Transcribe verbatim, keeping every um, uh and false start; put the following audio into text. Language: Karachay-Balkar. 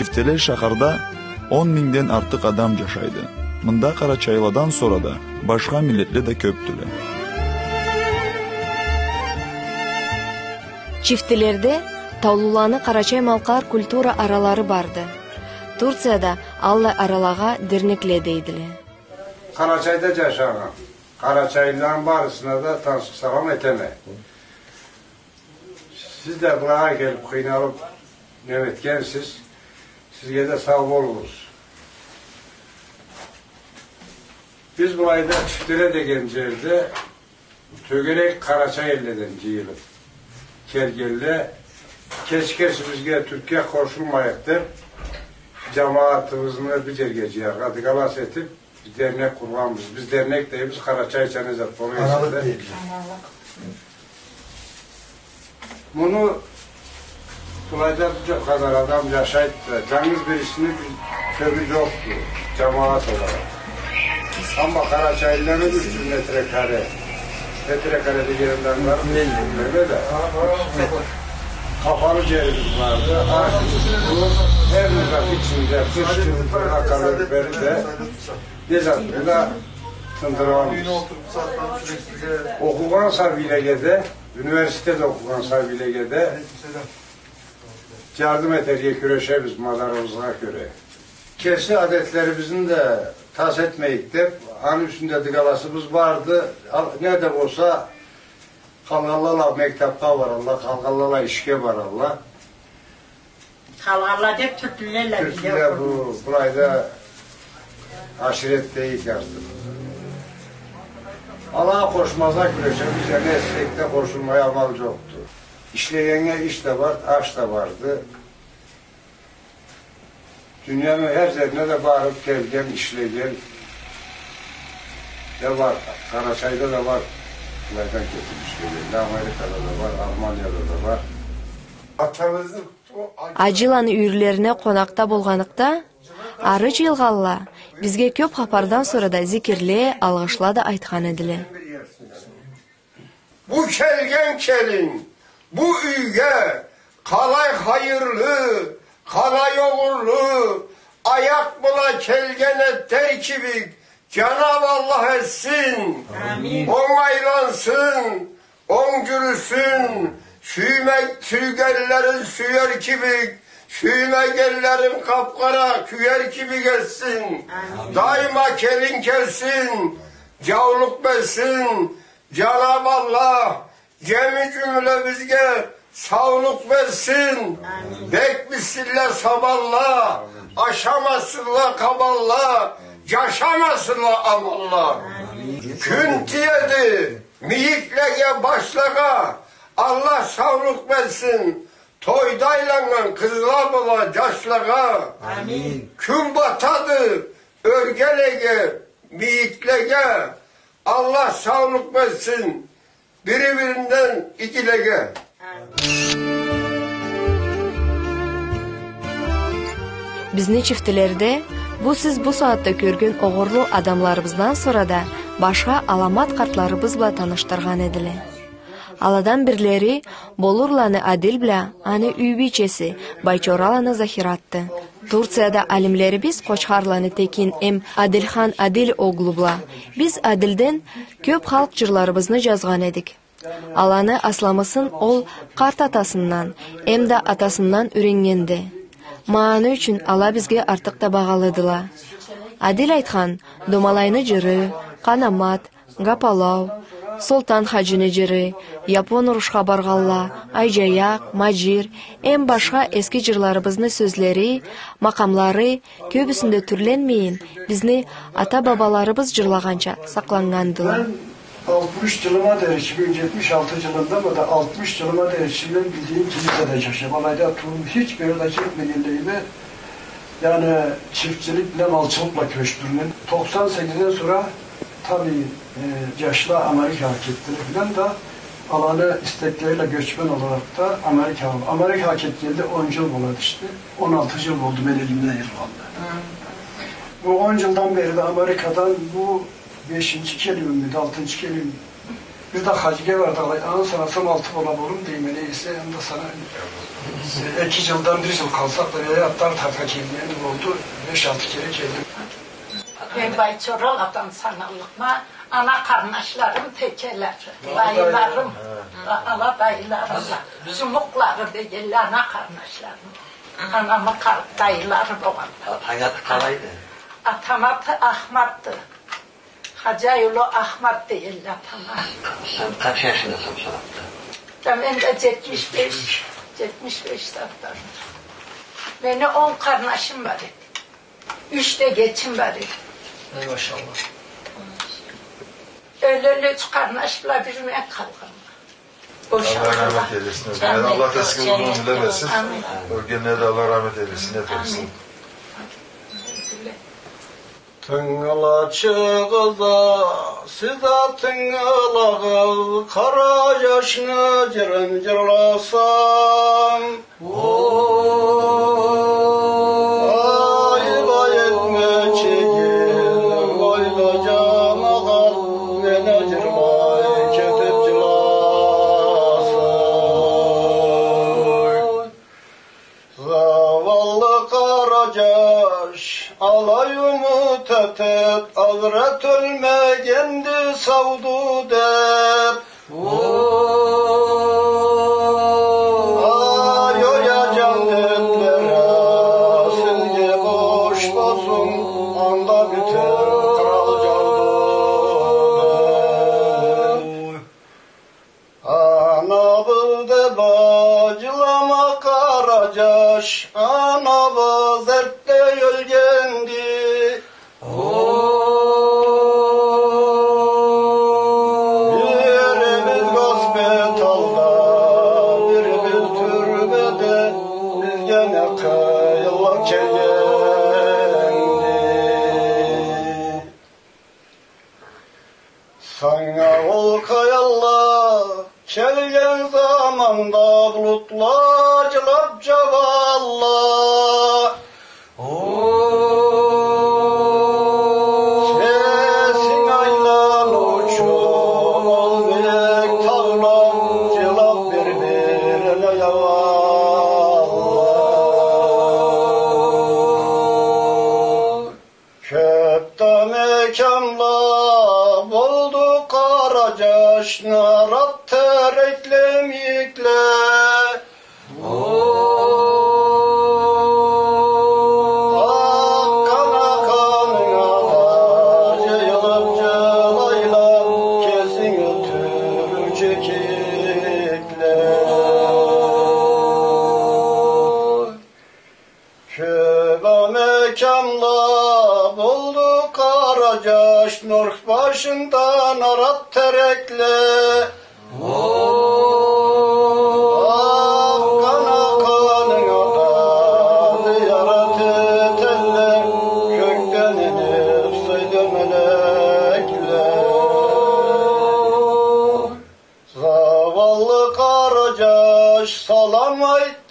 Чифтеле шахарда он мингден артыкъ адам джашайды. Мында къарачайлыладан сора да башха миллетле да кёбдюле. Чифтеледе таулуланы къарачай-малкъар культура аралары барды. Турцияда аллай аралагъа дернекле дейдиле. Къарачайда джашагъан къарачайлыланы барысына да тансыкъ салам этеме. Сиз да былайгъа келиб, къыйналыб, неме этгенсиз. Сизге да сау болугъуз. Биз былайда Чифтеле деген джерде тёгерек къарачай элледен джыйылыб келгенле, кеч-кеч бизге Тюркге къошулмайыкъ деб, джамагъатыбызны бир джерге джыяргъа дыгалас этиб, биз дернек къургъанбыз. Биз дернек дейбиз, къарачайча не зат болур эсе да. Муну былайда бир къадар адам джашайды да, джангыз бирисини бир тёбю джокъду, джамагъат оларакъ. Амма къарачайлыланы юч джюз метрекаре, метрекаре дегеним да ангыларыкъ, билмейме да. Къапалы джерибиз барды, аш, суу, хар не зат ичинде, къыш, джылы, къалай бери да, не зат бла тындырабыз. Окъугъан сабийлеге да, университетде окъугъан сабийлеге да джардым этерге кюрешебиз мадарыбызгъа кёре. Кеси адетлерибизни да тас этмейик деб, аны юсюнде дыгаласыбыз барды. Ал-, не да болса, къалгъанла мектебге баралла, къалгъанла ишге баралла. Къалгъанла деб тюрклюле бизде. Тюрклюле бу, былайда аширет дейик артыкъ. Алагъа къошмазгъа кюрешебиз, не этсек да къошулмай амал джокъду. Ишлегеннге иш да бар, аш да барды. Дунияны хар джерине да барыб келген, ишлеген да бар. Къарачайда да бар. Былайдан кетиб ишлеген да, Америкада да бар, Алманияда да бар. Атабызны Аджиланы юйюрлерине къонакъда болгъаныкъда, ары джыйылгъанла бизге кёб хапардан сора да зикирле, алгъышла да айтхан эдиле. Бу келген келин бу юйге къалай хайырлы, къалай огъурлу аякъ бла келген этер кибик, Джанаб Аллах этсин. Амин. Онг айлансын, онг джюрюсюн, сюйме-, сюйгенлерин сюер кибик, сюймегенлерин къаб-къара кюер кибик этсин. Амин. Дайма келин келсин, джаулукъ берсин. Джанаб Аллах джеми джюмлебизге саулукъ берсин. Амин. Бек битсинле сабанла, ашамасынла къабанла, джашамасынла аманла. Амин. Кюн тиеди мийиклеге, башлагъа, Аллах саулукъ берсин. Тойда айланнган къызла бла джашлагъа. Амин. Кюн батады ёргелеге, мийиклеге, Аллах саулукъ берсин. Бири-биринден игилеге. Бизни чифтеледе бу сиз бу сагъатда кёрген огъурлу адамларыбыздан сора да башха аламат къартларыбыз бла танышдыргъан эдиле. Аладан бирлери Болурланы Адил бла аны юй бийчеси Байчораланы Захиратды. Турцияда алимлерибиз Къочхарланы Текин эм Адилхан Адил оглу бла биз Адилден кёб халкъ джырларыбызны джазгъан эдик. Аланы асламысын ол къарт атасындан эм да атасындан юреннгенди. Ма аны ючюн ала бизге артыкъ да багъалыдыла. Адил айтхан Домалайны джыры, Къанамат, Гапалау, Солтан хаджини джыры, Япон урушха баргъанла, Айджаякъ, Маджир, эм башха эски джырларыбызны сёзлери, макъамлары кёбюсюнде тюрленмейин, бизни ата-бабаларыбыз джырлагъанча сакъланнгандыла. Мен алтмыш джылыма дери, ичи минг джетмиш алты джылында, бу да алтмыш джылыма дери, ичи минг билдигим Килисада джашайма. Алайда туудум, хич бир джерге да кетмегенлигиме, яни, чифтчилик бла малчылыкъ бла кюрешиб турама. Токъсан сегизден сора, таби, э, джашла Америкагъа кетдиле филан да, аланы истеклери бла гёчмен оларакъ да Америкагъа, Америкагъа кетгенли он джыл болады ишде. Он алты джыл болду мен элимден айырылгъанлы. Хы. Бу он джылдан бери да Америкадан бу бешинчи келиуюммюдю, алтынчы келиуюм. Бир да хаджиге бардыкъ, алай, андан сора сом алты бола болур дейме, нейсе, анда сора эки джылдан бир джыл къалсакъ да, бери атлар тарта келгеним болду, беш-алты кере келдим. Мен Байчораладан саналлыкъма, ана къарнашларым текеле, дайыларым, а-, ала дайыларым, джумукълары дегенле, ана къарнашларым. Анамы къар-, дайылары болгъанла. Атангы аты къалайды? Атамы аты Ахматды. Хаджай улу Ахмат дегенле атама. Сен къач джашындаса бусагъатда? Да мен да джетмиш беш, джетмиш беш сагъатда. Мени он къарнашым бар эди. Юч да эгечим бар эди. Эй, машалла. Ёлелле, юч къарнаш бла бир мен къалгъанма. Аллах рахмат эйлесин. Амин. Аллах да сизге узун ёмюр берсин. Амин. Ёлгенлеге да Аллах рахмат эйлесин, этсин. Амин. Тынгылачыгъыз а, сиз а тынгылагъыз, къара джашны джырын джырласам. Ой, ой, этмечигиз, ой да, джамагъат, мени джырлай кетип джыласын. Заваллы къара джаш, алай умут этип, азрет ёлмегенди, сауду деп. Ой, ой, а джандетлере, сизге бош болсун, анда битер кърал джаудур. Анабыз деп а джылама, къара джаш, анабыз эртде ёлгенди. Бирибиз госпитальда, бирибиз тюрмеде, бизге не къыйынлыкъ келгенди. Санга ол къыйынлыкъ келген заманда булутла джылап джауалла. Сесинг айланыучу ол бек таула, джылап бир-бирине джауалла. Кёп да мекямла болду къара джаш, нарат терекле, мийикле. Акъгъан а къанынга да джыйылып джылайла, кесинги тюрлю чекикле. Кёп а мекямла болду къара джаш, нурх башында нарат терекле. Акъгъан а къанынга да зыярат этелле кёкден инип сыйлы мёлекле. Заваллы къара джаш, салам айт